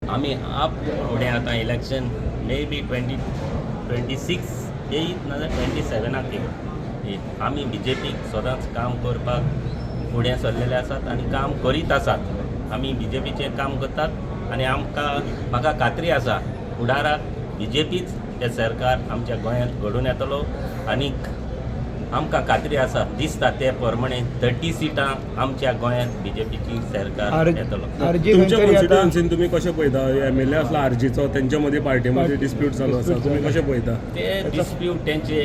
आमी आप फुडें आतां इलेक्शन मे बी 2026 येयत नाजाल्यार 27 येयत. आमी बीजेपीक सदांच काम करपाक फुडें सरलेले आसात आनी काम करीत आसात. आमी बीजेपीचें काम करतात आनी आमकां म्हाका खात्री आसा फुडाराक बीजेपीच हें सरकार आमच्या गोंयांत घडून येतलो आनी आमकां खात्री आसा दिसता ते प्रमाणे 30 सिटां आमच्या गोंयांत बीजेपीची सरकार येतलो. तुमच्या कॉन्स्टिट्युएन्सीन तुमी कशें पळयता? एमएलए आसला आरजीचो, तेंच्या मदीं पार्टी मदीं डिस्प्यूट चालू आसा, तुमी कशें पळयता ते डिस्प्यूट? तेंचे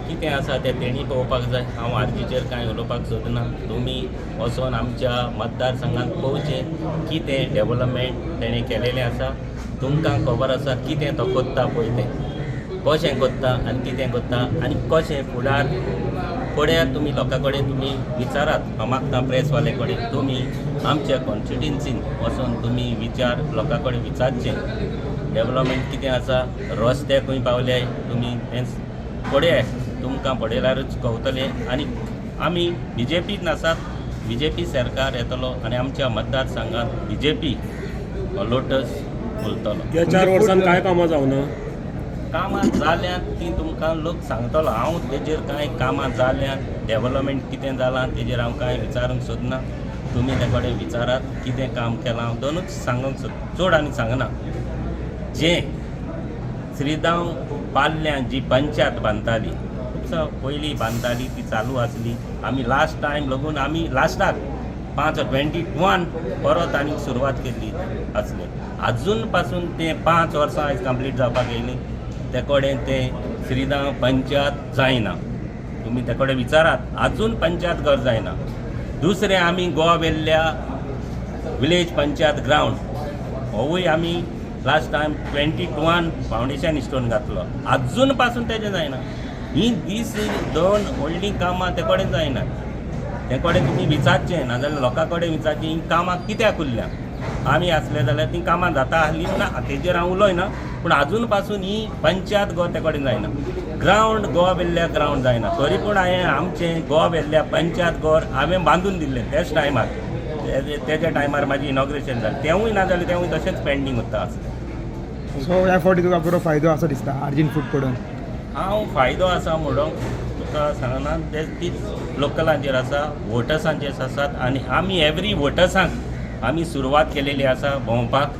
कितें आसा तें तेणी पळोवपाक जाय. हांव आरजीचेर कांय उलोवपाक सोदना. तुमी वचोन आमच्या मतदारसंघात पळोवचें कितें डेवलपमेंट तेणें केलेलें आसा. तुमकां खबर आसा कितें तो कोत्ता पळय, तें कशें कोत्ता आनी कितें कोत्ता आनी कशें फुडार पळयात. तुमी लोकां कडेन तुमी विचारात. हांव मागता प्रेसवाले कडेन, तुमी आमच्या कॉन्स्टिट्युएन्सीन वचोन तुमी विचार लोकां कडेन विचारचें डेवलपमेंट कितें आसा, रस्ते खंय पावले, तुमी तें पळयात. तुमकां पळयल्यारूच कळटलें. आनी आमी बीजेपीन आसात, बीजेपी सरकार येतलो आनी आमच्या मतदारसंघात बीजेपी लोटस फुलतलो. ह्या 4 वर्सांत कांय कामां जावना? कामां जाल्यांत तीं तुमकां लोक सांगतलो. हांव तेजेर कांय कामां जाल्यांत, डेवलपमेंट कितें जालां तेजेर हांव कांय विचारूंक सोदना. तुमी ते कडेन विचारात कितें काम केलां. हांव दोनूच सांगूंक सोद, चड आनी सांगना. जें श्रीदांव पाल्यां जी पंचायत बांदताली, खुबसा पयलीं बांदताली, ती चालू आसली. आमी लास्ट टायम लगून आमी लास्टाक 5 21 परत आनी सुरवात केल्ली आसली. आजून पासून तें 5 वर्सां आयज कंप्लीट जावपाक येयलीं, ते कडेन तें श्रीदांव पंचायत जायना. तुमी ते कडेन विचारात, आजून पंचायत घर जायना. दुसरें आमी गोवा वेल्ल्या विलेज पंचायत ग्रावंड होवूय आमी लास्ट टायम 21 फावंडेशन स्टोन घातलो, आजून पासून तेजें जायना. ही दीस दोन व्हडलीं कामां ते कडेन जायना. ते कडेन तुमी विचारचें, नाजाल्यार लोकां कडेन विचारचें हीं कामां कित्याक उरल्या. आमी आसले जाल्यार तीं कामां जाता आसलीं ना, तेजेर हांव उलयना. पूण आजून पासून ही पंचायत गोवा ते कडेन जायना, ग्रावंड गोवा वेल्ल्या ग्रावंड जायना. तरी पूण हांवें आमचें गोवा वेल्ल्या पंचायत घर हांवें बांदून दिल्लें त्याच टायमार, तेज्या टायमार म्हाजी इनॉग्रेशन जालें, तेंवूय ना जालें, तेंवूय तशेंच पेंडींग उरता आसलें. सो ह्या फावटी तुका बरो फायदो आसा दिसता आरजीन फूट पडून? हांव फायदो आसा म्हणून तुका सांगना, ते तीच लोकलांचेर आसा, वोटर्सांचेर आसात. आनी आमी एवरी वोटर्सांक आमी सुरवात केलेली आसा भोंवपाक.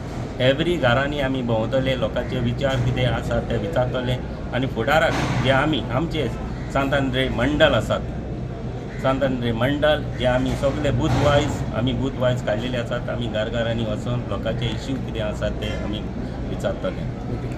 एवरी घरांनी आमी भोंवतले, लोकांचे विचार कितें आसा ते विचारतले. आनी फुडाराक जे आमी आमचे सांत आंद्रे मंडल आसात, सांत आंद्रे मंडल जे आमी सगळे बूथ वायज आमी बूथ वायज काडलेले आसात, आमी घराघरांनी वचून लोकांचे इश्यू कितें आसात ते आमी विचारतले.